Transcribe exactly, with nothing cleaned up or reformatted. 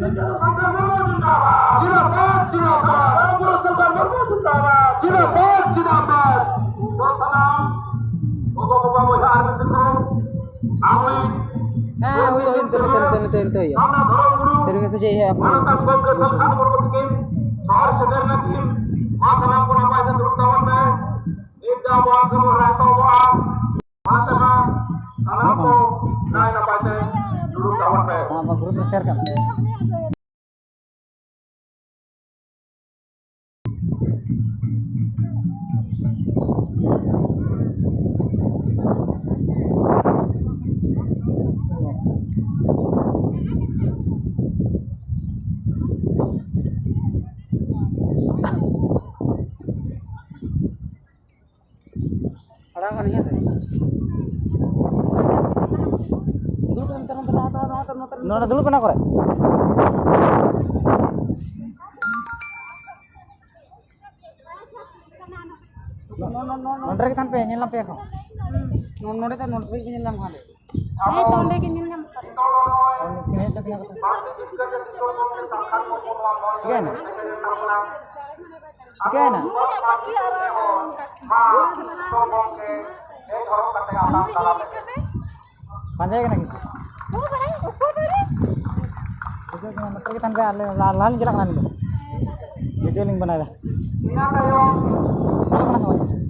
ᱡᱤᱱᱫᱟᱵᱟᱫ, ᱡᱤᱱᱫᱟᱵᱟᱫ᱾ ᱡᱤᱱᱫᱟᱵᱟᱫ, ᱡᱤᱱᱫᱟᱵᱟᱫ᱾ ᱛᱚ ᱥᱟᱱᱟᱢ ᱜᱚᱜᱚ ᱵᱟᱵᱟ ᱵᱚᱭᱦᱟ ᱟᱨ ᱢᱤᱥᱨᱟ ᱠᱚ, ᱟᱵᱚᱭᱤᱡ ᱦᱮᱸ, ᱦᱩᱭᱩᱜ, ᱦᱩᱭᱩᱜ, ᱱᱤᱛᱚᱜ, ᱱᱤᱛᱚᱜ, ᱱᱤᱛᱚᱜ, ᱱᱤᱛᱚᱜ ᱦᱩᱭᱩᱜᱼᱟ᱾ ᱥᱟᱨᱱᱟ ᱫᱷᱚᱨᱚᱢ ᱜᱩᱨᱩ ᱯᱷᱤᱨ ᱢᱮᱥᱮᱡᱽ ᱦᱮᱡ ᱦᱩᱭᱩᱜᱼᱟ᱾ ᱢᱟᱱᱚᱛᱟᱱ ᱜᱚᱢᱠᱮ ᱥᱟᱞᱠᱷᱟᱱ ᱢᱩᱨᱢᱩ ᱛᱟᱹᱠᱤᱱ ᱥᱚᱦᱚᱨ ᱥᱮᱴᱮᱨ ᱞᱮᱱᱠᱤᱱ, ᱢᱟ ᱥᱟᱱᱟᱢ ᱠᱚ ᱱᱟᱯᱟᱭ ᱛᱮ ᱫᱩᱲᱩᱵ ᱛᱟᱵᱚᱱ ᱯᱮ᱾ ᱱᱤᱛ ᱫᱚ ᱟᱵᱚᱣᱟᱜ ᱠᱟᱹᱢᱤ ᱦᱚᱨᱟ ᱮᱛᱚᱦᱚᱵᱚᱜᱼᱟ᱾ ᱚᱱᱟ ᱛᱮᱢᱟ ᱥᱟᱱᱟᱢ ᱠᱚ ᱱᱟᱭ ᱱᱟᱯᱟᱭ ᱛᱮ ᱫᱩᱲᱩᱵ ᱛᱟᱵᱚᱱ ᱯᱮ᱾ ᱱᱚᱣᱟ ᱜᱨᱩᱯ ᱨᱮ ᱥᱮᱭᱟᱨ ᱠᱟᱜ ᱢᱮ᱾ ᱟᱲᱟᱝ ᱠᱟᱱᱟ, ᱦᱮᱸ ᱥᱮ? ᱫᱩᱲᱩᱵ ᱠᱟᱱᱟ, ᱱᱚᱛᱮ, ᱱᱚᱛᱮ, ᱱᱚᱛᱮ, ᱱᱚᱛᱮ, ᱱᱚᱛᱮ᱾ ᱱᱚᱰᱮ ᱫᱩᱲᱩᱵ ᱠᱟᱱᱟ ᱠᱚᱨᱮ᱾ ᱱᱚ-, ᱱᱚ-, ᱱᱚ-, ᱱᱚᱰᱮ ᱨᱮᱜᱮ ᱛᱟᱦᱮᱱ ᱯᱮ, ᱧᱮᱞ ᱧᱟᱢ ᱯᱮᱭᱟ ᱠᱚ᱾ ᱱᱚ-, ᱱᱚᱰᱮ ᱫᱚ, ᱱᱚᱰᱮ ᱨᱮᱜᱮ ᱧᱮᱞ ᱧᱟᱢ ᱠᱟᱱᱟ᱾ ᱦᱮᱸ, ᱛᱚ ᱚᱸᱰᱮ ᱜᱮ ᱧᱮᱞ ᱧᱟᱢᱚᱜ ᱠᱟᱱᱟ᱾ ᱪᱤᱠᱟᱹᱭᱮᱱᱟ? ᱪᱤᱠᱟᱹᱭᱮᱱᱟ? ᱱᱩᱭ ᱠᱟᱹᱠᱤ ᱟᱨ ᱩᱱᱤ ᱠᱟᱹᱠᱤ᱾ ᱯᱟᱸᱡᱟᱭ ᱠᱟᱱᱟ ᱠᱤᱱ? ᱚᱠᱚᱭ ᱵᱟᱲᱟᱭ? ᱚᱠᱚᱭ ᱵᱟᱲᱟᱭ? ᱵᱩᱡᱷᱟᱹᱣ ᱠᱟᱱᱟ, ᱱᱚᱛᱮ ᱨᱮᱜᱮ ᱛᱟᱦᱮᱱ ᱯᱮ, ᱟᱞᱮ ᱞᱟ-, ᱞᱟᱦᱟ ᱞᱤᱧ ᱪᱟᱞᱟᱜ ᱠᱟᱱᱟ ᱟᱹᱞᱤᱧ ᱫᱚ᱾ ᱵᱷᱤᱰᱤᱭᱳ ᱞᱤᱧ ᱵᱮᱱᱟᱣ ᱮᱫᱟ᱾ ᱧᱮᱞᱚᱜ ᱠᱟᱱᱟ ᱥᱮ ᱵᱟᱝ?